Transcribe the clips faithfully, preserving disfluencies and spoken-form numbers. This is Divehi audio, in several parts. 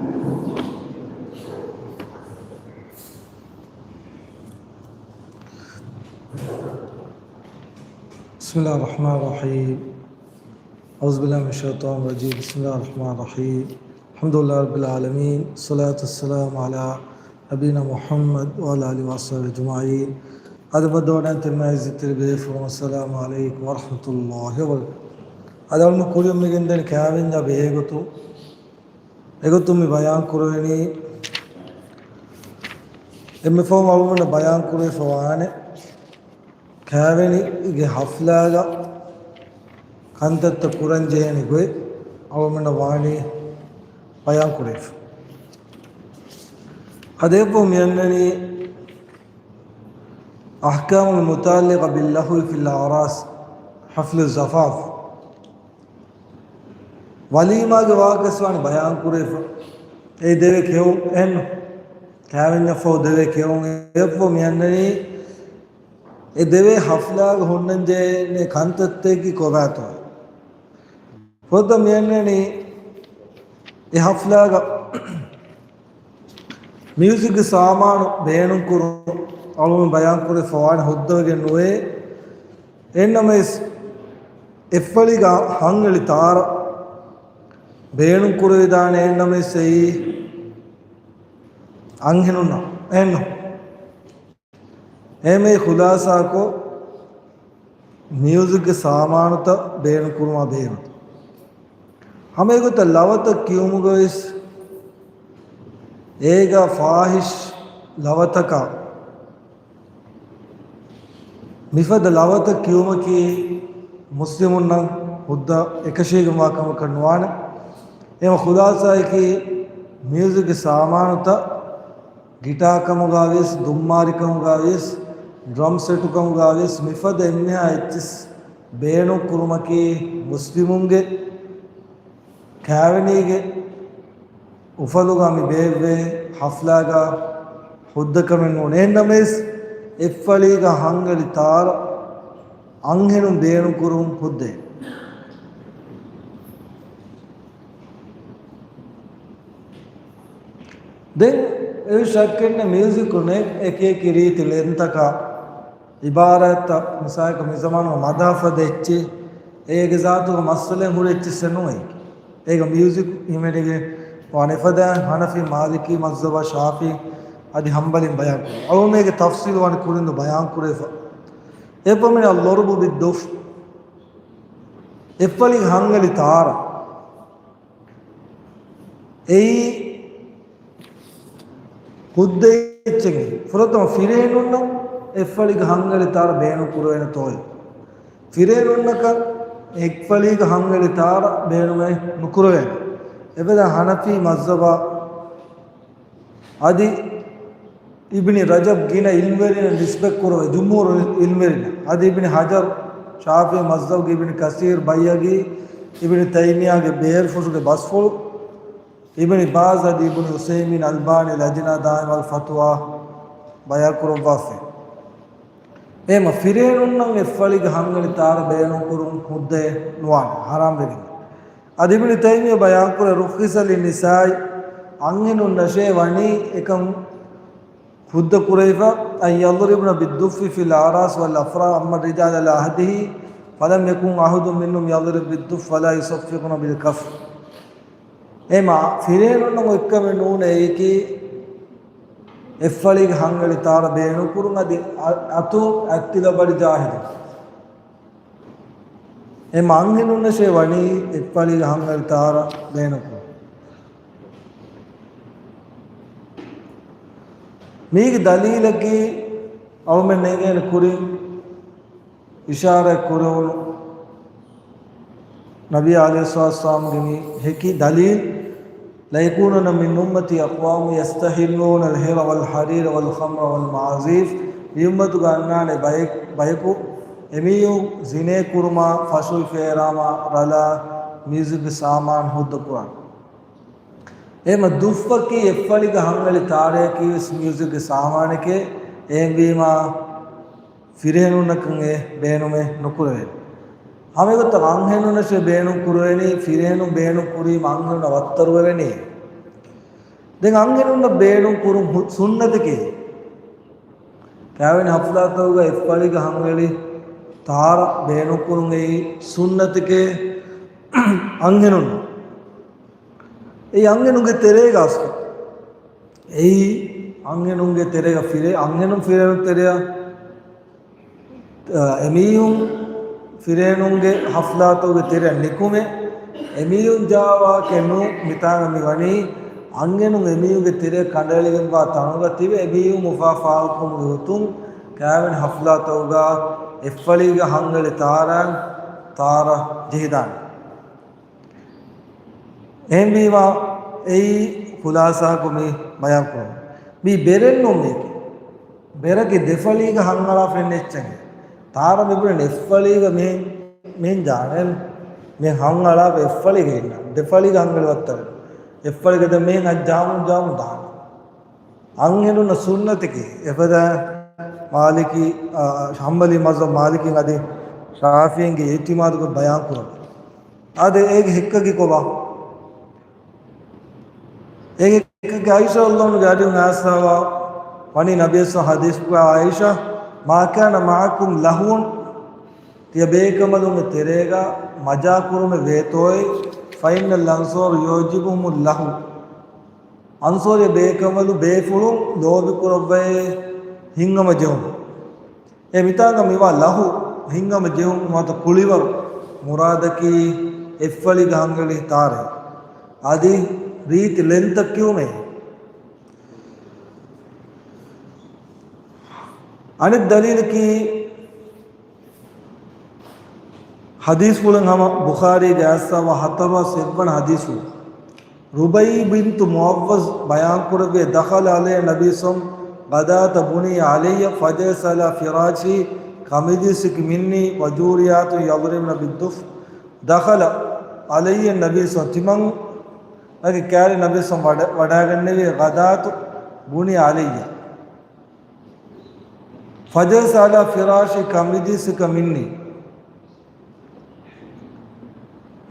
بسم الله الرحمن الرحيم. أعوذ بالله من الشيطان الرجيم. بسم الله الرحمن الرحيم. الحمد لله رب العالمين. الصلاة والسلام على نبينا محمد وعلى آله وصحبه أجمعين. އަދަބުވެތި އިއްޒަތްތެރި ބޭފުޅުން، السلام عليكم ورحمة الله وبركاته. އަދި އަޅުގަނޑު ކުރިއަށް މިގެންދަނީ ކާވެންޏާ ބެހޭގޮތުން. އެގޮތުން މި ބަޔާން ކުރެވެނީ، އެންމެ ފަހުން އަޅުގަނޑަށް ބަޔާން ކުރެވިފަ ވާނެ، ކާވެނީގެ ހަފްލާގަ ކަންތައްތައް ކުރަން ޖެހޭނެ ގޮތް އަޅުގަނޑަށް ވާނީ ބަޔާން ކުރެވިފަ. އަދި އެއަށްފަހު މި އަންނަނީ الأحكام المتعلقة باللهو في الأعراس، حفل الزفاف. ވަލީމާގެ ވާހަކަވެސް ވާނެ ބަޔާން ކުރެވިފަ. އެ ދެވޭ ކެއުން އެހެން ކާވެންޏަށްފަހު ދެވޭ ކެއުން. އެއަށްފަހު މި އަންނަނީ އެ ދެވޭ ހަފްލާގަ ހުންނަންޖެހޭނެ ކަންތައްތަކަކީ ކޮބާތޯ؟ ފުރަތަމަ މި އަންނަނީ އެ ހަފްލާގަ މިއުޒިކްގެ ސާމާނު ބޭނުންކުރުން އަޅުގަނޑު ބަޔާން ކުރެވިފަ ވާނެ ހުއްދަވެގެން ނުވޭ. އެހެންނަމަވެސް އެއްފަޅީގަ ހަންގަޅި ތާރަ ބޭނުން ކުރެވިދާނެ. އެހެންނަމަވެސް އެއީ އަންހެނުންނަށް އެހެންނު. އެހެންމެ ޚުލާސާކޮށް، މިއުޒިކްގެ ސާމާނުތައް ބޭނުންކުރުމާ ބެހޭގޮތުން. ހަމައެގޮތަށް ލަވަތައް ކިޔުމުގަވެސް އޭގަ ފާހިޝް ލަވަތަކާ، މިފަދަ ލަވަތައް ކިޔުމަކީ މުސްލިމުންނަށް ހުއްދަ އެކަށީގެންވާ ކަމަކަށް ނުވާނެ. އެހެން ޚުލާސާއަކީ، މިއުޒިކްގެ ސާމާނުތައް ގިޓާ ކަމުގަވިޔަސް، ދުންމާރި ކަމުގަވިޔަސް، ޑްރަމް ސެޓު ކަމުގަވިޔަސް، މިފަދަ އެންމެހާ އެއްޗިސް ބޭނުން ކުރުމަކީ މުސްލިމުންގެ ކާވެނީގެ އުފަލުގަ މި ބޭއްވޭ ހަފްލާގަ ހުއްދަ ކަމެއް ނޫން. އެހެންނަމަވެސް، އެއްފަޅީގަ ހަންގަޅި ތާރަ އަންހެނުން ބޭނުން ކުރުން ހުއްދައެއް. ދެން އެ ޝައްކެއް ނެތް، މިއުޒިކު ނެތް އެކިއެކި ރީތި ޅެންތަކާ އިބާރާތްތައް، މިސާލަކަށް މި ޒަމާނުގަ މަދަހަ ފަދަ އެއްޗެއް، އޭގެ ޒާތުގަ މައްސަލައެއް ހުރި އެއްޗެއް ނޫން އެއީ. އޭގަ މިއުޒިކް ހިމެނިގެން ވާނެ ފަދައިން ހަނަފީ، މާލިކީ މަޒްހަބާ، ޝާފިޢީ އަދި ހަންބަލީން ބަޔާން ކުރި. އަޅުގަނޑުމެން އޭގެ ތަފްސީލު ވާނެ ކުރިން ދު ބަޔާން ކުރެވިފަ. އެއަށްފަހު މި އައްލޮރުބު ބިއްދުފް، އެއްފަޅި ހަންގަޅި ތާރަ. އެއީ ހުއްދަ އެއްޗެއް. ފުރަތަމަ ފިރިހެނުންނަށް އެއްފަޅިގެ ހަންގަޅި ތާރަ ބޭނުން ކުރެވޭނެތޯއޭ؟ ފިރިހެނުންނަކަށް އެއްފަޅީގެ ހަންގަޅި ތާރަ ބޭނުމެއް ނުކުރެވޭނެ. އެފަދަ ހަނަފީ މަޒްހަބާ އަދި އިބްނި ރަޖަބް ގިނަ އިލްމުވެރިން ނިސްބަތް ކުރެވޭ ޖުމްހޫރު އިލްމުވެރިން. އަދި އިބްނި ހަޖަރް، ޝާފިޢީ މަޒްހަބުގެ އިބްނި ކަސީރް، ބައްޔަގީ، އިބްނި ތައިމިއްޔާގެ ބޭރުފުށުގެ ބަސްފުޅު، އިބްނި ބާޒް އަދި އިބްނި އުސައިމީން، އަލްބާނީ، ލަޖްނާ ދާއިމާގެ ފަތުވާ ބަޔާން ކުރައްވާފައި. އެހެމަ ފިރިހެނުންނަށް އެއްފަޅިގެ ހަންގަނޑި ތާރަ ބޭނުންކުރުން ހުއްދައެއް ނުވާނެ، ޙަރާމް ވެގެން. އަދި އިބްނި ތައިމިއްޔާ ބަޔާންކުރޭ، رُخِّصَ لِلنِّسَاءِ، އަންހެނުންނަށޭ ވަނީ އެކަން ހުއްދަ ކުރެވިފަ، أَنْ يَضْرِبْنَ بِالدُّفِّ فِي الْأَعْرَاسِ وَالْأَفْرَاحِ، أَمَّا الرِّجَالُ عَلَى عَهْدِهِ فَلَمْ يَكُنْ أَحَدٌ مِنْهُمْ يَضْرِبُ بِالدُّفِّ وَلَا يُصَفِّقُونَ بِالْكَفِّ. އެހެމަ ފިރިހެނުންނަށް އޮތްކަމެއް ނޫނޭ އެއީކީ، އެއްފަޅީގެ ހަންގަނޑި ތާރަ ބޭނުންކުރުން އަދި އަ-، އަތުން އަތްތިލަ ބަޑި ޖާހިލު. އެ އަންހެނުންނަށޭ ވަނީ އެއްފަޅީގެ ހަންގަނޑި ތާރަ ބޭނުންކުރުން. މީގެ ދަލީލަކީ އަޅުމެން ނޭނގޭނެ ކުރިން އިޝާރާތް ކުރެވުނު ނަބީ ޢަލައިހިއްސަލާތު ވައްސަލާމްގެ މި ހެކި ދަލީލް، لَيَكُونَنَّ مِنْ أُمَّتِي أَقْوَامٌ يَسْتَحِلُّونَ الْحِرَ وَالْحَرِيرَ وَالْخَمْرَ وَالْمَعَازِفَ، މި އުއްމަތުގަ އަންނާނެ ބައެއް، ބަޔަކު އެމީހުން ޒިނޭ ކުރުމާ، ފަށު އިފޭރާމާ، ރަލާ، މިއުޒިކްގެ ސާމާނު ހުއްދަ ކުރާނެ. އެހެމަ ދުއްފަކީ އެއްފަޅިގެ ހަންގަނޑި ތާރަޔަކީވެސް މިއުޒިކްގެ ސާމާނެކޭ. އެހެންވީމާ، ފިރިހެނުންނަކަށް އެ ބޭނުމެއް ނުކުރެވޭނެ. ހަމައެގޮތަށް އަންހެނުންނަށޭ ބޭނުން ކުރެވެނީ، ފިރިހެނުން ބޭނުން ކުރީމަ އަންހެނުންނަށް ވައްތަރުވެވެނީ. ދެން އަންހެނުންނަށް ބޭނުން ކުރުން ހު-، ސުންނަތެކޭ. ކާވެނި ހަފްލާތަކުގަ އެއްފަޅިގަ ހަންގަޅި ތާރަ ބޭނުން ކުރުން އެއީ ސުންނަތެކޭ އަންހެނުންނަށް. އެއީ އަންހެނުންގެ ތެރޭގަ އަސްލު. އެއީ އަންހެނުންގެ ތެރޭގަ ފިރޭ-، އަންހެނުން ފިރޭނުން ތެރެއަށް އެމީހުން ފިރޭނުންގެ ހަފްލާތަކުގެ ތެރެއަށް ނިކުމެ، އެމީހުން ޖާވާކެއް ނޫން. މިތާނގަ މި ވަނީ އަންހެނުން އެމީހުންގެ ތެރެއަށް ކަނޑައެޅިގެންވާ ތަނުގަ ތިބެ އެމީހުން އުފާ ފާޅުކުރުމުގެ ގޮތުން ކާވެނި ހަފްލާތަކުގަ އެއްފަޅީގަ ހަންގަޅި ތާރަ، ތާރަ ޖެހިދާނެ. އެހެންވީމާ، އެއީ ޚުލާސާކޮށް މި ބަޔާންކުރަން. މީ ބެރެއްނޫން މީކީ. ބެރަކީ ދެފަޅީގަ ހަންގަޅާ ފެންނަ އެއްޗެއް. ތާރަ މިބުނެން އެއްފަޅީގަ މިހެން، މިހެން ޖާނެ. މިހެން ހަންގަޅާ އެއްފަޅީގަ އިންނަ. ދެފަޅީގަ ހަންގަޅި ވައްތަރެއް. އެއްފަޅީގަ ދެ މިހެން އަ ޖާމުން ޖާމުން ދާނެ. އަންހެނުންނަށް ސުންނަތެކޭ. އެފަދަ މާލިކީ، އާ، ހަންބަލީ މަޒްހަބް މާލިކީން އަދި ޝާފިޢީންގެ އިއްތިމާދުގެ ބަޔާން ކުރަން. އާދެ، އޭގެ ހެއްކަކީ ކޮބާ؟ އޭގެ ހެއްކަކީ ޢާއިޝާ ރަޟިޔަﷲ ޢަންހާގެ އަޑިއުން އައިސްފަވާ ވަނީ ނަބީ ސަ ޙަދީޘް ކުރާ ޢާއިޝާ، "ما كان معكم لهو" ތިޔަ ބޭކަނބަލުންގެ ތެރޭގަ މަޖާ ކުރުމެއް ވޭތޯއޭ، "فإن الأنصار يعجبهم اللهو" އަންޞާރީ ބޭކަނބަލު ބޭފުޅުން ލޯބިކުރައްވައޭ ހިތްހަމަޖެހުން. އެ މިތާނގަ މިވާ ލަހު، ހިތްހަމަޖެހުން ނުވަތަ ކުޅިވަރު، މުރާދަކީ އެއްފަޅިގަ ހަންގަޅި ތާރަ. އަދި ރީތި ޅެންތައް ކިޔުމޭ. އަނެއް ދަލީލަކީ، ޙަދީޘްފުޅެއް ހަމަ ބުޚާރީގެ އައިސްފަވާ ހަތަރު ސަތޭކަ ވަނަ ޙަދީޘްފުޅު. ރުބައި ބިންތު މުޢައްވަޒް ބަޔާންކުރެއްވި، دخل علي النبي صلى الله عليه وسلم غداة بني علي فجلس على فراشه كمجلسكم مني وجاريات يضربن بالدف. دخل علي النبي صلى الله عليه وسلم، ތިމަން އަގެ ކާރި ނަބީ ސަމް ވަޑަ-، ވަޑާގެންނެވި، غداة بني علي فجلس على فراشي كمجلسكم مني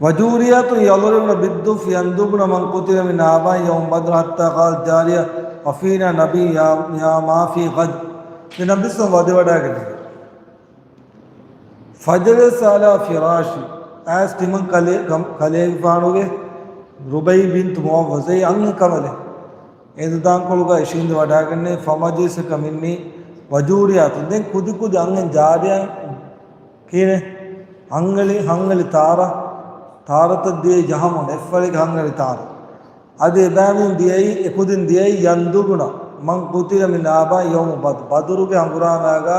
وجاريات يضربن بالدف يندبن من قتل من آبائهم يوم بدر حتى قالت جارية وفينا نبي يا، يا ما في غد. ނަބީ ސަމް ވަދެވަޑާގެން، فجلس على فراشي، އައިސް ތިމަން ކަލޭ-، ކަމ-، ކަލޭގެފާނުގެ ރުބައި ބިންތު މުޢައްވަޒް އަންހެން ކަނބަލެއް އެދުދާންކޮޅުގަ އިށީނދެ ވަޑާގެންނެވި، فمجلسكم مني وجاريات. ދެން ކުދި ކުދި އަންހެން ޖާރިޔާ ކިޔޭނެ ހަންގަޅި، ހަންގަޅި ތާރަ، ތާރަތައް ދިޔައީ ޖަހަމުން އެއްފަޅިގެ ހަންގަޅި ތާރަ. އަދި އެބައިމީހުން ދިޔައީ، އެކުދިން ދިޔައީ، يندبن من قتل من آبائهم يوم بدر، ބަދުރުގެ ހަނގުރާމައިގަ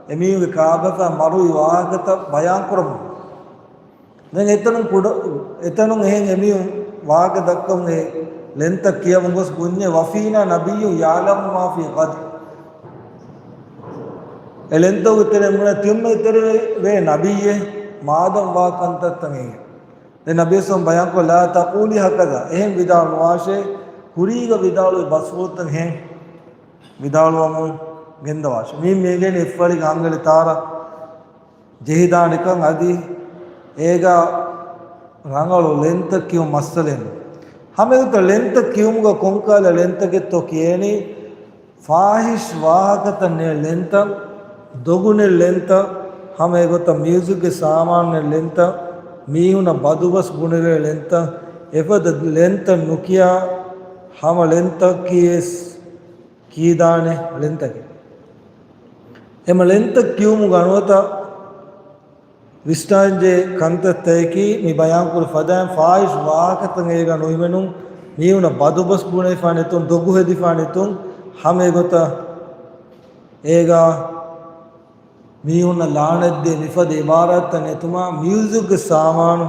އެމީހުންގެ ކާބަފައި މަރުވި ވާހަކަތައް ބަޔާންކުރަމުން. ދެން އެތަނުން ކުޑަ-، އެތަނުން އެހެން އެމީހުން ވާހަކަ ދައްކަމުން އެ ޅެންތައް ކިޔަމުން ގޮސް ބުންޏޭ، وفينا نبي يعلم ما في غد. އެ ޅެންތަކުގެ ތެރެއިން ބުނޭ ތިމަން ތެރޭ ވޭ ނަބިއްޔެއް މާދަން ވާ ކަންތައްތައް އެނގޭ. ދެން ނަބީ ސަމް ބަޔާންކޮށް، لا تقولي هكذا، އެހެން ވިދާޅު ނުވާށޭ، ކުރީގަ ވިދާޅުވި ބަސްފުޅުތައް އެހެން ވިދާޅުވަމުން ގެންދަވާށޭ. މި މި އެނގޭނެ އެއްފަޅިގެ ހަންގަޅި ތާރަ ޖެހިދާނެކަން، އަދި އޭގަ ރަނގަޅު ޅެންތައް ކިޔުން މައްސަލައެއް ނޫން. ހަމައެގޮތަށް ޅެންތައް ކިޔުމުގަ ކޮންކަހަލަ ޅެންތަކެއްތޯ ކިޔޭނީ؟ ފާޙިޝް ވާހަކަތައް ނެތް ޅެންތައް، ދޮގު ނެތް ޅެންތައް، ހަމަ އެގޮތަށް މިއުޒިކްގެ ސާމާނު ނެތް ޅެންތައް، މީހުނަށް ބަދުބަސް ބުނެވޭ ޅެންތައް، އެފަދަ ޅެންތައް ނުކިޔާ ހަމަ ޅެންތަކީ ވެސް ކީދާނެ ޅެންތަކެއް. އެމަ ޅެންތައް ކިޔުމުގަ ނުވަތަ ވިސްނާންޖެހޭ ކަންތައްތަކަކީ މި ބަޔާންކުރި ފަދައިން ފާޙިޝް ވާހަކަތައް އޭގަ ނުހިމެނުން، މީހުނަށް ބަދުބަސް ބުނެފާ ނެތުން، ދޮގު ހެދިފާ ނެތުން، ހަމަ އެގޮތަށް އޭގަ މީހުންނަށް ލާނަތްދޭ މިފަދަ އިބާރާތްތައް ނެތުމާ، މިއުޒިކްގެ ސާމާނު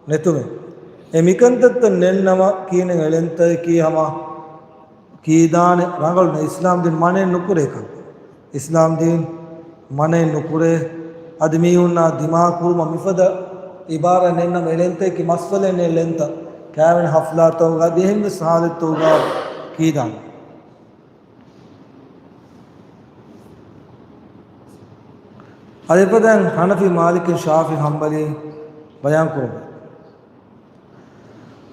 ނެތުމެއް. އެ މިކަންތައްތައް ނެތްނަމަ ކިޔަނީ އެ ޅެންތަކަކީ ހަމަ ކީދާނެ ރަނގަޅު ނެތް، އިސްލާމްދީން މަނައެއް ނުކުރޭ ކަން. އިސްލާމްދީން މަނައެއް ނުކުރޭ. އަދި މީހުންނާ ދިމާކުރުމަށް މިފަދަ އިބާރާތް ނެތްނަމަ އެ ޅެންތަކަކީ މައްސަލައެއް ނެތް ޅެންތައް. ކާވެނި ހަފްލާތަކުގަ އަދި އެހެންވެސް ހާލަތްތަކުގަ ކީދާނެ. އަދި އެފަދައިން ޙަނަފީ، މާލިކީ، ޝާފިޢީ، ޙަންބަލީ ބަޔާންކުރައްވާ.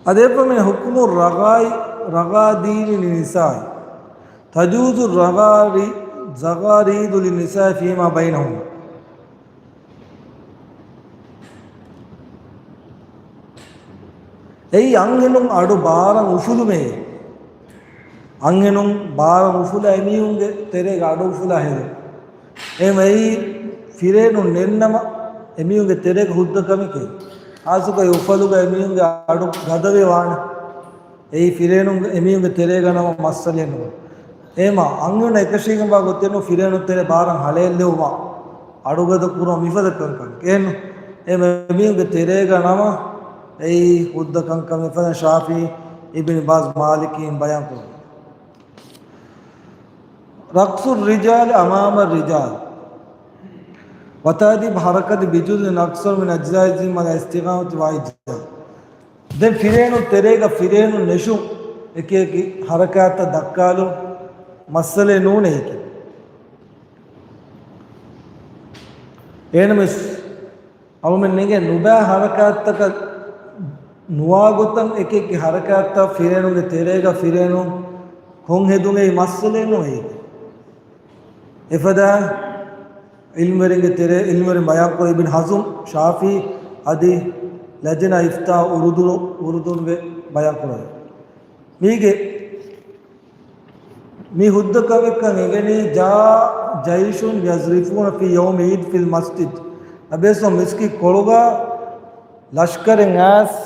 އަދި އެފަދައިން ޙުކުމު ރަޣާއި الرغاديل للنساء. تجوز الرغاري-، الزغاريد للنساء فيما بينهن. އެއީ އަންހެނުން އަޑު ބާރަށް އުފުލުމޭ. އަންހެނުން ބާރަށް އުފުލާ އެމީހުންގެ ތެރޭގަ އަޑު އުފުލާ ހެދުން. އެހެން އެއީ ފިރޭނުން ނެތްނަމަ އެމީހުންގެ ތެރޭގަ ހުއްދަ ކަމެކޭ. ހާއްސަކޮށް އެ އުފަލުގަ އެމީހުންގެ އަޑު ގަދަވެ ވާނެ. އެއީ ފިރޭނުން އެމީހުންގެ ތެރޭގަ ނަމަ މައްސަލައެއް ނުވާ. އެހެމަ އަންހެނުން އެކަށީގެންވާ ގޮތެއް ނޫން ފިރޭނުން ތެރޭ ބާރަށް ހަޅޭއްލެވުމާ، އަޑުގަދަ ކުރުމަށް މިފަދަ ކަންކަން. އެހެން އެހެމަ އެމީހުންގެ ތެރޭގަ ނަމަ އެއީ ހުއްދަ ކަންކަމެއް ފަދަ ޝާފިޢީ، އިބްނި ބާޒް، މާލިކީން ބަޔާން ކުރުން. رقص الرجال أمام الرجال وتأديب حركة بجزء أكثر من أجزاء الجسم على استقامة واحدة. ދެން ފިރޭނުން ތެރޭގަ ފިރޭނުން ނެށުން، އެކި އެކި ހަރަކާތްތައް ދައްކާލުން މައްސަލައެއް ނޫނޭ އެކި. އޭނަމެސް އަޅުމެން އެނގޭ ނުބައި ހަރަކާތްތަކަށް ނުވާގޮތަށް އެކި އެކި ހަރަކާތްތައް ފިރޭނުންގެ ތެރޭގަ ފިރޭނުން ކޮން ހެދުން އެއީ މައްސަލައެއް ނޫނޭ. އެފަދަ ޢިލްމުވެރިންގެ ތެރޭ، ޢިލްމުވެރިން ބަޔާންކުރޭ، އިބްން ޙަޒްމް، ޝާފިޢީ، އަދި ލަޖްނާ އިފްތާ އުރުދުނު، އުރުދުނުގެ ބަޔާންކުރޭ. މީގެ މި ހުއްދަ ކަމެއްކަން އެނގެނީ، جاء جيش يزرفون في يوم عيد في المسجد. ނަބީ ސައް މިސްކިތް ކޮޅުގަ ލަޝްކަރެއް އައިސް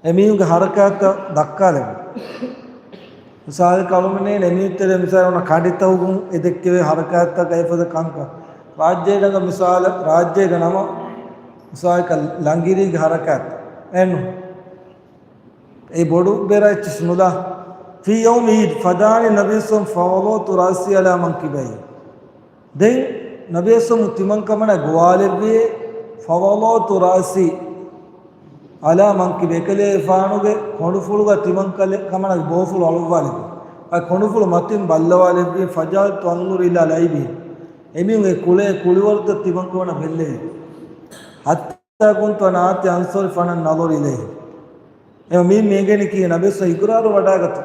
އެމީހުންގެ ހަރަކާތްތައް ދައްކާލެވުން. މިސާލަކަށް އަޅުމެން އެމީހުން ތެރޭ މިސާލު އޮންނަ ކަނޑިތަކުން އެ ދެއްކެވޭ ހަރަކާތްތަކާ އެފަދަ ކަންކަން. ރާއްޖޭގަ މިސާލަށް، ރާއްޖޭގަ ނަމަ މިސާލަކަށް ލަނގިރީގެ ހަރަކާތް އެންނު. އެ ބޮޑު ބެރަށް އެއްޗިސް ނުލާ. في يوم عيد فدعاني النبي صلى الله عليه وسلم فوضعت رأسي على منكبيه. ދެން ނަބީ ސައް ތިމަން ކަމަނާ ގޮވާލެއްވި، فوضعت رأسي على منكبيه، އެކަލޭގެފާނުގެ ކޮނޑުފުޅުގަ ތިމަން ކަލެ ކަމަނާ ބޯފުޅު އަޅުއްވާލެއްވި. އަ ކޮނޑުފުޅު މަތިން ބައްލަވާލެއްވި، فجعلت أنظر إلى لحييهم. އެމީހުން އެ ކުޅޭ ކުޅިވަރުތައް ތިމަން ކަމަނާ ބެއްލެވި. حتى كنت أنا آتي أنصرف عن النظر إليه. އެ މީ މީގެނި ކީ ނަބީ ސައް އިގުރާރު ވަޑާގަތު.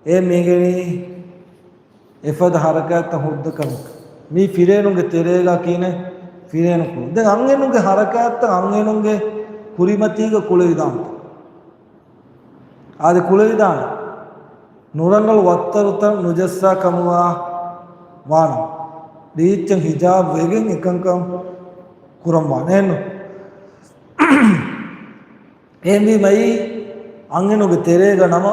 އެ މީގެނީ އެފަދަ ހަރަކާތްތައް ހުއްދަ ކަމެއް. މީ ފިރޭނުންގެ ތެރޭގަ ކީނެ ފިރޭނު ކުޅު. ދެން އަންހެނުންގެ ހަރަކާތްތައް އަންހެނުންގެ ކުރިމަތީގަ ކުޅެވިދާނެ. އާދެ ކުޅެވިދާނެ. ނުރަނގަޅު ވައްތަރުތައް ނުޖައްސާ ކަމުގަ ވާނަމަ، ރީއްޗަށް ހިޖާބް ވެގެން އެކަންކަން ކުރަން ވާނެ. އެހެންނު. އެހެންވީމައީ، އަންހެނުގެ ތެރޭގަ ނަމަ،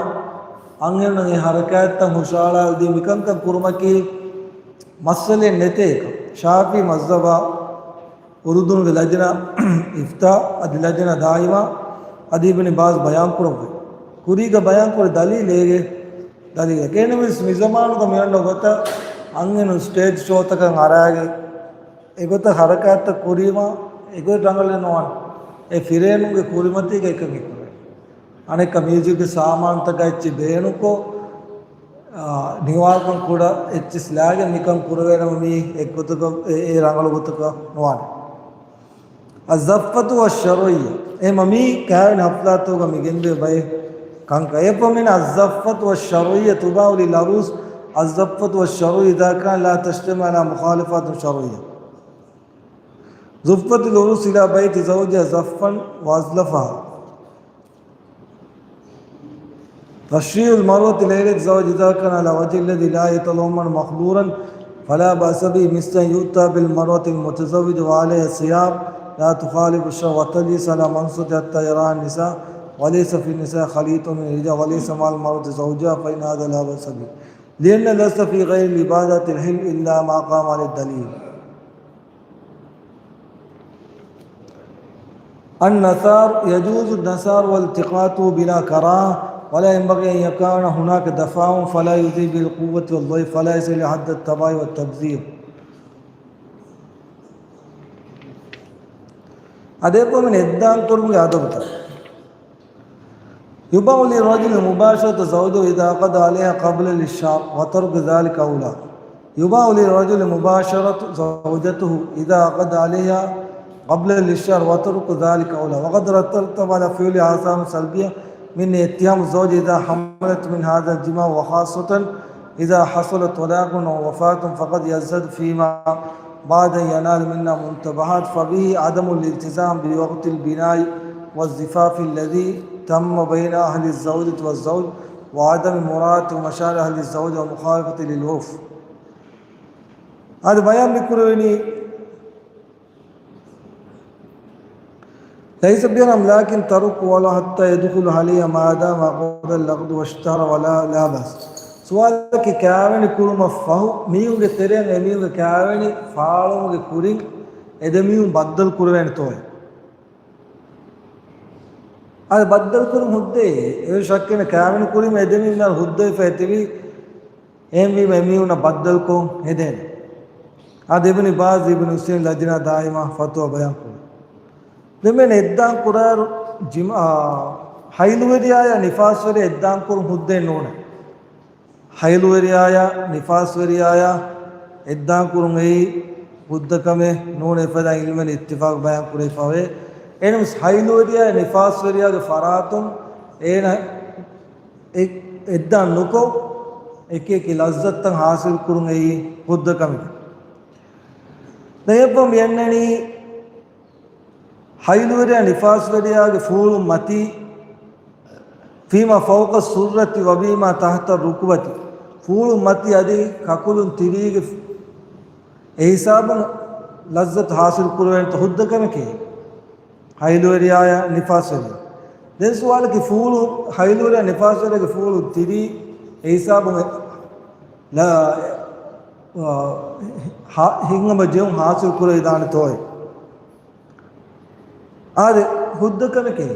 އަންހެނުން އެ ހަރަކާތްތައް ހުށަހަޅާލަދީ މިކަންކަން ކުރުމަކީ މައްސަލައެއް ނެތޭ ކަން. ޝާފިޢީ މަޒްހަބާ އުރުދުނުގެ ލަޖްނާ އިފްތާ އަދި ލަޖްނާ ދާއިމާ އަދި އިބްނި ބާޒް ބަޔާންކުރައްވައި. ކުރީގަ ބަޔާންކުރި ދަލީލެއް އޭގެ ދަލީލެއް. އެހެންވެސް މިޒަމާނުގަ މިއޮންނަ ގޮތަށް އަންހެނުން ސްޓޭޖް ޝޯތަކަށް އަރާގެ އެގޮތަށް ހަރަކާތްތައް ކުރީމަ އެގޮތް ރަނގަޅެއް ނުވާނެ. އެ ފިރޭނުންގެ ކުރިމަތީގަ އެކަން އެކުރޭ. އަނެއްކާ މިއުޒިކްގެ ސާމާނުތަކާ އެއްޗެއް ބޭނުންކޮށް، އާ، ނިވާކަން ކުޑަ އެއްޗިސް ލާގެން މިކަން ކުރެވޭނަމަ މީ އެއްގޮތަކަށް އެ، އެ ރަނގަޅު ގޮތަކަށް ނުވާނެ. الزفة الشرعية. އެހެމަ މީ ކާވެނި ހަފްލާތަކުގަ މި ގެންދެވޭ ބައެއް ކަންކަން. އެއްފަހަރު މިން الزفة الشرعية تباح للعروس الزفة الشرعية إذا كان لا تجتمع على مخالفات شرعية. زفت العروس إلى بيت زوجها زفا وأزلفها. تشييع المرأة ليلة الزواج إذا كان على وجه الذي لا يتضمن مخدورا فلا بأس به، مثل أن يؤتى بالمرأة المتزوجة وعليها ثياب لا تخالف الشرع وتجلس على منصة حتى يراها النساء وليس في النساء خليط من الرجال وليس مع المرأة زوجها، فإن هذا لا بأس به، لأن ليس في غير العبادات الحل إلا ما قام عليه الدليل. النثار، يجوز النثار والتقاطه بلا كراهة، ولا ينبغي أن يكون هناك دفاع فلا يؤذي بالقوة والضعيف، فلا يصل إلى حد التباهي والتبذير. އަދި އެކަމަކު އެއްދާން ކުރުމުގެ އަދަބުތައް. يباح للرجل مباشرة زوجته إذا عقد عليها قبل الإشهار وترك ذلك أولى. يباح للرجل مباشرة زوجته إذا عقد عليها قبل الإشهار وترك ذلك أولى، وقد ترتب على فعله آثار سلبية من اتهام الزوج إذا حملت من هذا الجماع، وخاصة إذا حصل طلاق أو وفاة، فقد يزداد فيما بعد أن ينال منا منتبهات، فبه عدم الالتزام بوقت البناء والزفاف الذي تم بين أهل الزوجة والزوج، وعدم مراعاة مشاعر أهل الزوج والمخالفة للعرف. އަދި ބަޔާން މިކުރެވެނީ، ليس بحرام، لكن ترك ولو حتى يدخل عليها ما دام عقد العقد واشترى ولا، لا بأس. ސުވާލަކީ، ކާވެނި ކުރުމަށް ފަހު މީހުންގެ ތެރެއިން އެމީހުންގެ ކާވެނި ފާޅުވުމުގެ ކުރިން އެދެމީހުން ބައްދަލު ކުރެވޭނެތޯއޭ؟ އަދި ބައްދަލު ކުރުން ހުއްދައޭ. އެ ޝައްކެއް ނެތް، ކާވެނި ކުރީމަ އެދެމީހުން ހުއްދަވެފަ އެތިބީ. އެހެންވީމަ އެމީހުންނަށް ބައްދަލުކޮށް ހެދޭނެ. އާދެ، އިބްނު ބާޒް، އިބްނު އުސައިމީން ލަޖްނާ ދާއިމާ ފަތުވާ ބަޔާންކުރޭ. ދެން އެއްދާން ކުރާއިރު ޖިމާ، އާ، ހައިލުވެރިޔާޔާ ނިފާސްވެރިޔާ އެއްދާން ކުރުން ހުއްދައެއް ނޫނޭ. ހައިލުވެރިޔާޔާ ނިފާސްވެރިޔާޔާ އެއްދާން ކުރުން އެއީ ހުއްދަ ކަމެއް ނޫނޭ، އެފަދަ އިލްމުވެރިން އިއްތިފާޤު ބަޔާން ކުރެވިފައިވޭ. އެހެނަސް ހައިލުވެރިޔާ ނިފާސްވެރިޔާގެ ފަރާތުން އޭނަ އެ-، އެއްދާން ނުކޮށް، އެކި އެކި ލައްޒަތުތައް ހާސިލް ކުރުން އެއީ ހުއްދަ ކަމެކޭ. ދެން އެއްވަރު މި އަންނަނީ، ހައިލުވެރިޔާ ނިފާސްވެރިޔާގެ ފޫޅުން މަތީ، فيما فوق السرة وبما تحت الركبة، ފޫޅުން މަތީ އަދި ކަކުލުން ތިރީގެ އެ ހިސާބުން ލައްޒަތު ހާސިލް ކުރެވޭނެތޯ ހުއްދަ ކަމެކޭ. ހައިލުވެރިޔާޔާ ނިފާސްވެރިޔާ. ދެން ސުވާލަކީ، ފޫޅު، ހައިލުވެރިޔާ ނިފާސްވެރިޔާގެ ފޫޅު ތިރީ އެ ހިސާބުން ލަ-، އާ، ހިނގަމަ ޖެހުން ހާސިލް ކުރެވިދާނެތޯއޭ؟ އާދެ، ހުއްދަ ކަމެކޭ.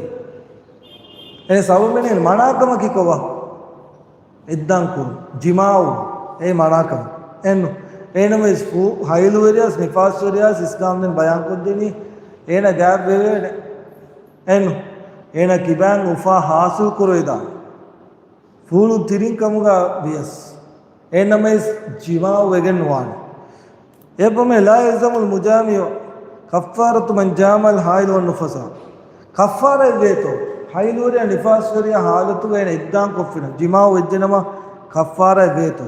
އެ ސަބަބެން މަނާކަމަކީ ކޮބާ؟ އެއްދާން ކުރުން، ޖިމާޢު، އެ މަނާކަމެއް. އެއްނު. އެހެނަސް ހައިލުވެރިޔާސް ނިފާސްވެރިޔާސް އިސްލާމްދީން ބަޔާންކޮށްދިނީ، އޭނަ ގާތްވެވޭނެ. އެއްނު. އޭނަ ކިބައިން އުފާ ހާސިލް ކުރެވިދާނެ. ފޫޅު ތިރިން ކަމުގަ ވިޔަސް. އެހެންނަމަވެސް ޖިމާޢު ވެގެން ނުވާނެ. އެއްވަމެ، لا يلزم الجامع كفارة من جامع الحائض والنفساء. ކައްފާރާއެއް ވޭތޯ؟ ހައިލުވެރިޔާ ނިފާސްވެރިޔާ ހާލަތުގަ އޭނަ އެއްދާން ކޮށްފިނަމަ، ޖިމާޢު ވެއްޖެނަމަ ކައްފާރާއެއް ވޭތޯ؟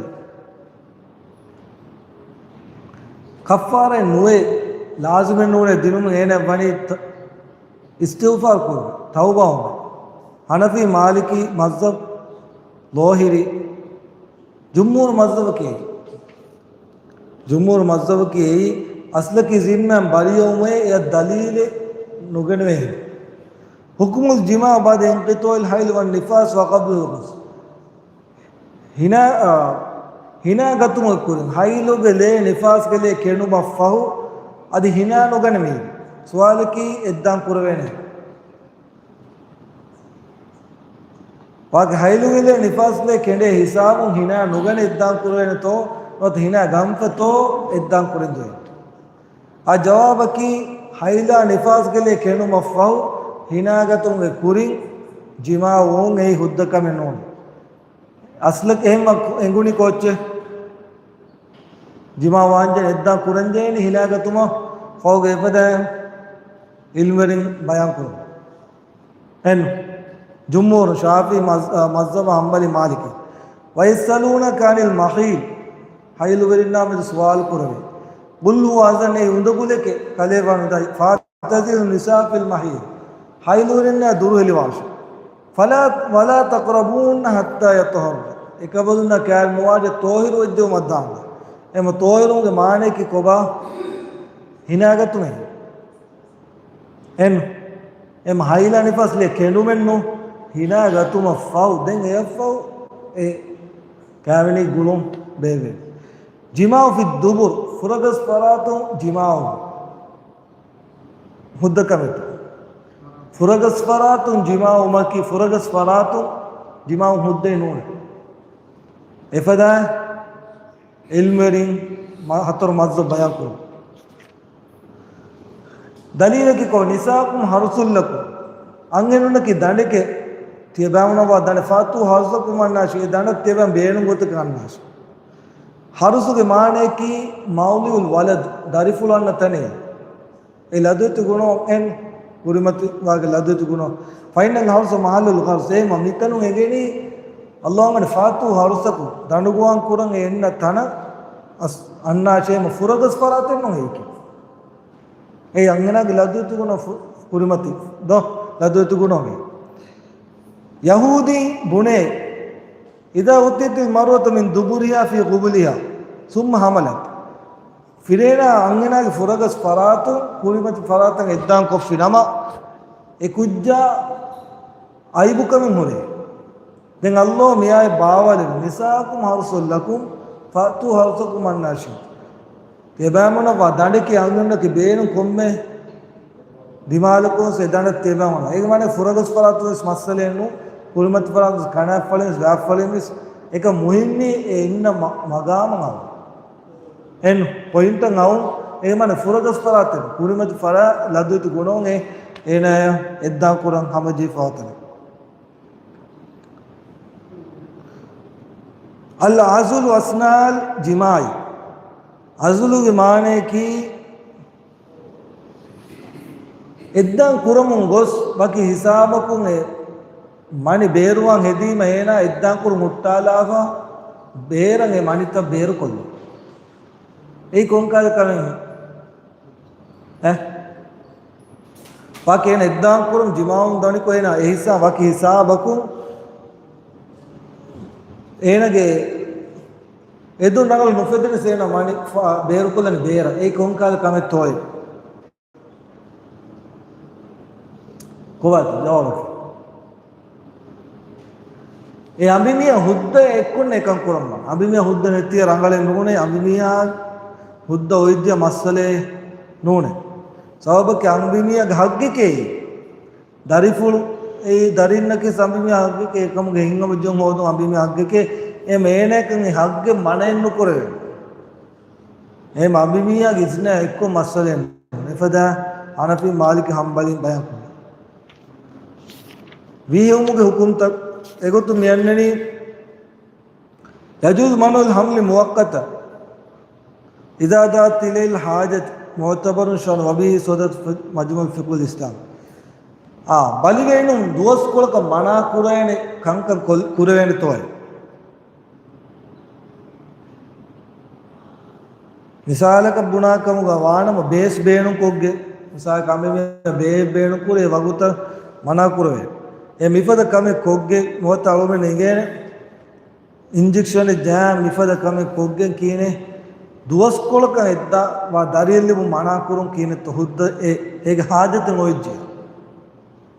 ކައްފާރާއެއް ނުވޭ، ލާޒިމެއް ނޫނޭ ދިނުމުން އޭނަ ވަނީ ތަ-، އިސްތިޣްފާރު ކުރުން، ތައުބާވުމެއް. ހަނަފީ، މާލިކީ މަޒްހަބް، ޟާހިރީ، ޖުމްހޫރު މަޒްހަބަކީ އެއީ. ޖުމްހޫރު މަޒްހަބަކީ އެއީ، އަސްލަކީ ޒިންނާއިން ބަރީއަވުމޭ، އެއަށް ދަލީލެއް ނުގެނެވޭހެން. حكم الجماع بعد انقطاع الحيض والنفاس وقبل الغسل. ހިނާ، އާ، ހިނާ ގަތުމުގެ ކުރިން، ހައިލުގެ ލޭ ނިފާސްގެ ލޭ ކެނޑުމަށް ފަހު، އަދި ހިނާ ނުގަނެމީ. ސުވާލަކީ އެއްދާން ކުރެވޭނެ. ވާގެ ހައިލުގެ ލޭ ނިފާސް ލޭ ކެނޑޭ ހިސާބުން ހިނާ ނުގަނެ އެއްދާން ކުރެވޭނެތޯ، ނުވަތަ ހިނާ ގަންފަތޯ އެއްދާން ކުރެންޖެހޭ. އާ ޖަވާބަކީ، ހައިލާ ނިފާސްގެ ލޭ ކެނޑުމަށްފަހު، ހިނާގަތުމުގެ ކުރިން ޖިމާޢު ވުން އެއީ ހުއްދަ ކަމެއް ނޫން. އަސްލަކީ އެހެން އެނގުނީ ކޯއްޗެއް؟ ޖިމާޢު ވާންޖެހޭ އެއްދާން ކުރަންޖެހޭނީ ހިނާގަތުމަށް ފަހުގެ އެފަދައިން އިލްމުވެރިން ބަޔާންކުރުން. އެން، ޖުމްހޫރު، ޝާފިޢީ މަޒް-، އަ، މަޒްހަބަށް ހަންބަލީ މާލިކީ. ويسألونك عن المحيض، ހައިލުވެރިންނާ މެދު ސުވާލު ކުރެވޭ. قل هو أذى، އެއީ އުނދަގުލެކޭ، ކަލޭގެފާނު ވިދާޅުވި، فاعتزلوا النساء في المحيض، ހައިލުވެރިންނާ ދުރުހެލިވާށޭ. فلا، ولا تقربوهن حتى يطهرن، އެކަނބަލުންނާ ކައިރިން ނުވާށޭ ޠާހިރު ވެއްޖެއްވުމަށްދާންދެން. އެމަ ޠާހިރުވުމުގެ މާނައަކީ ކޮބާ؟ ހިނާގަތުމޭ. އެން، އެމަ ހައިލާ ނިފާސް ލޭ ކެނޑުމެއްނު، ހިނާ ގަތުމަށް ފަހު، ދެން އެއަށްފަހު އެ ކާވެނި ގުޅުން ބޭއްވޭ. جماع في الدبر، ފުރަގަސް ފަރާތުން ޖިމާޢު ހުއްދަ ކަމެއް. ފުރަގަސް ފަރާތުން ޖިމާޢު ވުމަކީ، ފުރަގަސް ފަރާތުން ޖިމާޢު ހުއްދައެއް ނޫނޭ. އެފަދައިން އިލްމުވެރިން މަ-، ހަތަރު މަޒްހަބު ބަޔާންކުރުން. ދަލީލަކީ ކޮ، نساؤكم حرث لكم، އަންހެނުންނަކީ ދަނޑެކޭ، ތިޔަބައިމީހުންނަށް ވާ ދަނޑެއް، فأتوا حرثكم أنى شئتم، އެ ދަނޑަށް ތިޔަބައިމީހުން ބޭނުން ގޮތަކަށް އަންނާށޭ. ހަރުސުގެ މާނައަކީ موضع الولد، ދަރިފުޅު އަންނަ ތަނެއް. އެ ލަދުވެތި ގުނަ އެން، ކުރިމަތިވާގެ ލަދުވެތި ގުނަ. فإن الحرث محل الغرس. އެހެންވީމަ މިތަނުން އެނގެނީ އައްލާހު ވަނީ فأتوا حرثكم، ދަނޑުގޮވާން ކުރަން އެ އެންނަ ތަނަށް އަސް-، އަންނާށޭ. އެހެންވީމަ ފުރަގަސް ފަރާތެއް ނޫން އެއީކީ. އެ އަންހެނާގެ ލަދުވެތި ގުނަ ފު-، ކުރިމަތި ދޯ، ލަދުވެތި ގުނަ އެ. ޔަހޫދީން ބުނޭ، إذا أتيت المرأة من دبرها في قبلها ثم حملت. ފިރިހެނާ އަންހެނާގެ ފުރަގަސް ފަރާތުން ކުރިމަތި ފަރާތަށް އެއްދާން ކޮށްފި ނަމަ، އެ ކުއްޖާ އައިބުކަމެއް ހުރޭ. ދެން އައްލާހު މިއާޔަތް ބާވާލެއްވި، نساؤكم حرث لكم فأتوا حرثكم أنى شئتم. ތިޔަބައިމީހުންނަށްވާ ދަނޑަކީ އަންހެނުންނަކީ ބޭނުން ކޮންމެ ދިމާލަކުން ވެސް އެ ދަނޑަށް ތިޔަބައިމީހުން. އޭގެ މާނަ ފުރަގަސް ފަރާތުން ވެސް މައްސަލައެއް ނޫން، ކުރިމަތި ފަރާތުން ވެސް ކަނާތްފަޅިން ވެސް ވާތްފަޅިން ވެސް އެކަން މުހިންމީ އެ އިންނަ މަ-، މަގާމަށް އައުން. އެން ޕޮއިންޓަށް އައުން، އޭގެ މާނަ ފުރަގަސް ފަރާތެއް ކުރިމަތި ފަރާތް ލަދުވެތި ގުނައުން އެ އޭނާޔަށް އެއްދާން ކުރަން ހަމަޖެހިފަ އޮތަނެއް. العزل أثناء الجماع. އަޒުލުގެ މާނަޔަކީ އެއްދާން ކުރަމުން ގޮސް ވަކި ހިސާބަކުން އެ މަނި ބޭރުވާން ހެދީމަ އޭނާ އެއްދާން ކުރުން ހުއްޓާލާފަ ބޭރަށް އެ މަނިތައް ބޭރުކޮށްލުން. އެއީ ކޮންކަހަލަ ކަމެއް؟ އެ؟ ވަކި އޭނަ އެއްދާން ކުރުން ޖިމާޢުން ދަނިކޮށް އޭނަ އެ ހިސާ-، ވަކި ހިސާބަކުން އޭނަގެ އެދުން ރަނގަޅު ނުފެދެނިސް އޭނަ މަނި ފަ-، ބޭރުކޮށްލަނީ ބޭރަށް. އެއީ ކޮންކަހަލަ ކަމެއްތޯއޭ؟ ކޮބާތޯ ޖަވާބަކީ؟ އެ އަނބިމީހާ ހުއްދަ އެއްކޮށް އެކަން ކުރަންވާނެ. އަނބިމީހާ ހުއްދަ ނެތިޔަ ރަނގަޅެއް ނޫނޭ. އަނބިމީހާ ހުއްދަ އޮތްދިޔަ މައްސަލައެއް ނޫނޭ. ސަބަބަކީ އަނބިމީހާގެ ހައްގެކޭ. ދަރިފުޅު އެއީ ދަރިންނަކީ އަނބިމީހާ ހައްގެކޭ. އެކަމުގެ ހިތްހަމަޖެހުން ހޯދުން އަނބިމީހާ ހައްގެކޭ. އެ މޭނައަކަށް އެ ހައްގެއް މަނައެއް ނުކުރެވޭ. އެހެން އަނބިމީހާގެ އިޒްނާ އެއްކޮށް މައްސަލައެއް ނޫން. އެފަދަ ހަނަފީ މާލިކީ ހަންބަލީން ބަޔާންކުރި ވީހުމުގެ ހުކުމްތައް އެގޮތުން މިއަންނަނީ، يجوز منع الحمل مؤقتا إذا دعت إليه الحاجة معتبر شرعا وبه صدرت مجموع الفقه الإسلامي. އާ، ބަލިވެއިނުން ދުވަސްކޮޅަކަށް މަނާ ކުރޭނެ ކަންކަން ކޮށް-، ކުރެވޭނެތޯއޭ؟ މިސާލަކަށް ބުނާ ކަމުގަ ވާނަމަ ބޭސް ބޭނުންކޮށްގެން، މިސާލަކަށް އަނބިމީހާ ބޭ ބޭނުންކުރޭ ވަގުތަށް މަނާ ކުރެވޭ. އެ މިފަދަ ކަމެއް ކޮށްގެން ނުވަތަ އަޅުގަނޑަށް އިނގޭނެ އިންޖެކްޝަނެއް ޖަހާ މިފަދަ ކަމެއް ކޮށްގެން ކިޔޭނެ ދުވަސްކޮޅަކަށް އެއްދާ ވާ ދަރިއެއް ލިބުން މަނާ ކުރުން ކިޔޭނެތޯ ހުއްދަ އެ-، އޭގެ ހާޖަތެއް އޮތްޖެ.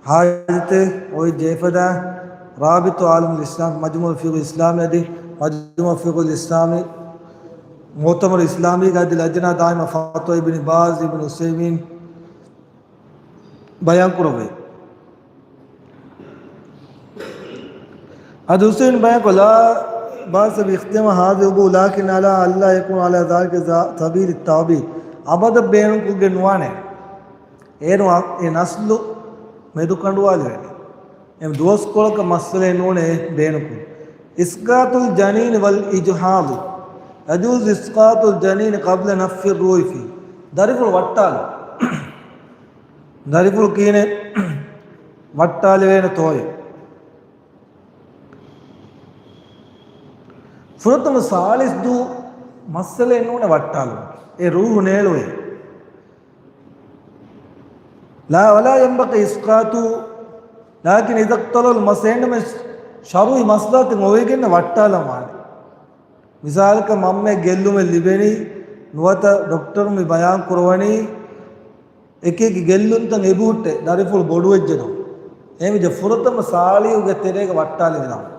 ހާޖަތެއް އޮތް ޖެހިފަދަ ރާބިތު އާލަމުލް އިސްލާމް، މަޖްމުޢު ފިޤުހުލް އިސްލާމީ އަދި މަޖްމުޢު ފިޤުހުލް އިސްލާމީ، މުޢުތަމަރު އިސްލާމީގެ އަދި ލަޖްނާ ދާއިމާ ފަތުވާ އިބްނު ބާޒް، އިބްނު ޢުސައިމީން ބަޔާން ކުރެއްވި. އަދި ޢުސައިމީން ބަޔާންކޮށް، لا بأس باختتام هذه الأبوة لكن على ألا يكون على ذلك سبيل التعبيد. އަބަދަށް ބޭނުންކޮށްގެން ނުވާނެ. އޭރު އަ-، އެ ނަސްލު މެދުކަނޑުވާލެވޭނެ. އެ ދުވަސްކޮޅަކަށް މައްސަލައެއް ނޫނޭ ބޭނުންކުރުން. إسقاط الجنين والإجهاض يجوز إسقاط الجنين قبل نفخ الروح فيه. ދަރިފުޅު ވައްޓާލުން. ދަރިފުޅު ކިޔޭނެ ވައްޓާލެވޭނެތޯއޭ؟ ފުރަތަމަ ސާޅީސް ދުވަހު މައްސަލައެއް ނޫނޭ ވައްޓާލުން. އެ ރޫޙު ނޭޅުވޭ. لا، ولا ينبغي إسقاطه، لكن إذا اقتضى المصلحة، އެހެންނަމަވެސް ޝަރުޢީ މަސްލަހަތެއް އޮވެގެން ވައްޓާލަން ވާނެ. މިސާލަކަށް މަންމައެއް ގެއްލުމެއް ލިބެނީ ނުވަތަ ޑޮކްޓަރު މި ބަޔާން ކުރަވަނީ އެކި އެކި ގެއްލުންތައް އެބަހުއްޓޭ، ދަރިފުޅު ބޮޑުވެއްޖެނަމަ. އެހެންވެއްޖެ ފުރަތަމަ ސާޅީހުގެ ތެރޭގަ ވައްޓާލެވިދާނެ.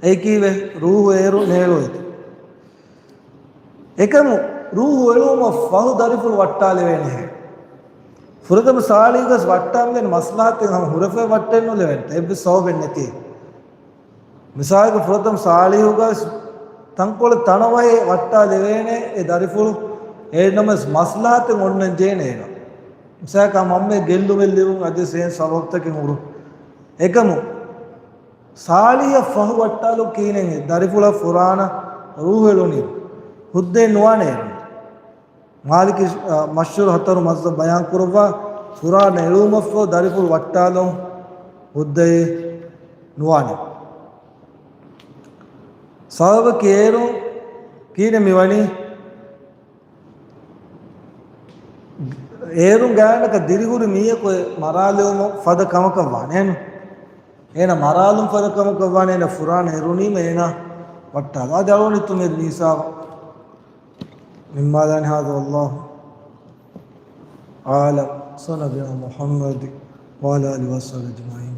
އެއީކީވެ ރޫޙު އޭރު ނޭޅުވޭތޯ. އެކަމު ރޫޙު އެޅުވުމަށް ފަހު ދަރިފުޅު ވައްޓާލެވޭނެހޭ. ފުރަތަމަ ސާޅީހުގަސް ވައްޓާލުމުގެ މަސްލަހަތެއް ހަމަ ހުރެފައި ވައްޓަން ނުލެވެންތަ؟ އެއްވެސް ސަބަބެއް ނެތި. މިސާލަކަށް ފުރަތަމަ ސާޅީހުގަސް ތަންކޮޅެއް ތަނަވަހެއް ވައްޓާލެވޭނެ އެ ދަރިފުޅު، އެހެންނަމަވެސް މަސްލަހަތެއް އޮންނަން ޖެހޭނެ އޭނަ. މިސާލަކަށް މަންމައެއް ގެއްލުމެއް ލިބުން އަދި އެހެން ސަބަބުތަކެއް ހުރުން. އެކަމު ސާޅީހަށް ފަހު ވައްޓާލުން ކިޔޭނެ ދަރިފުޅަށް ފުރާނަ ރޫޙު އެޅުނީ ހުއްދައެއް ނުވާނެ އޭނަ. މާލިކީ، އަ، މަޝްހޫރު ހަތަރު މަޛްހަބު ބަޔާން ކުރައްވާ، ފުރާނަ އެޅުވުމަށްފަހު ދަރިފުޅު ވައްޓާލުން ހުއްދައެއް ނުވާނެ. ސަބަބަކީ އޭރު ކީނެ މިވަނީ، އޭރުން ގާތްގަނޑަކަށް ދިރިހުރި މީހަކު އެ މަރާލެވުމު ފަދަ ކަމަކަށް ވާނެ. އޭނަ މަރާލުން ފަދަ ކަމަކަށް ވާނެ، އޭނަ ފުރާނަ އެރުނީމަ އޭނަ ވައްޓާލާ. އަދި އަޅުގަނޑު ތުމެދު މީސާ މިންމާލާނެ. هذا والله أعلم. صلى الله على محمد وعلى آله وصحبه أجمعين.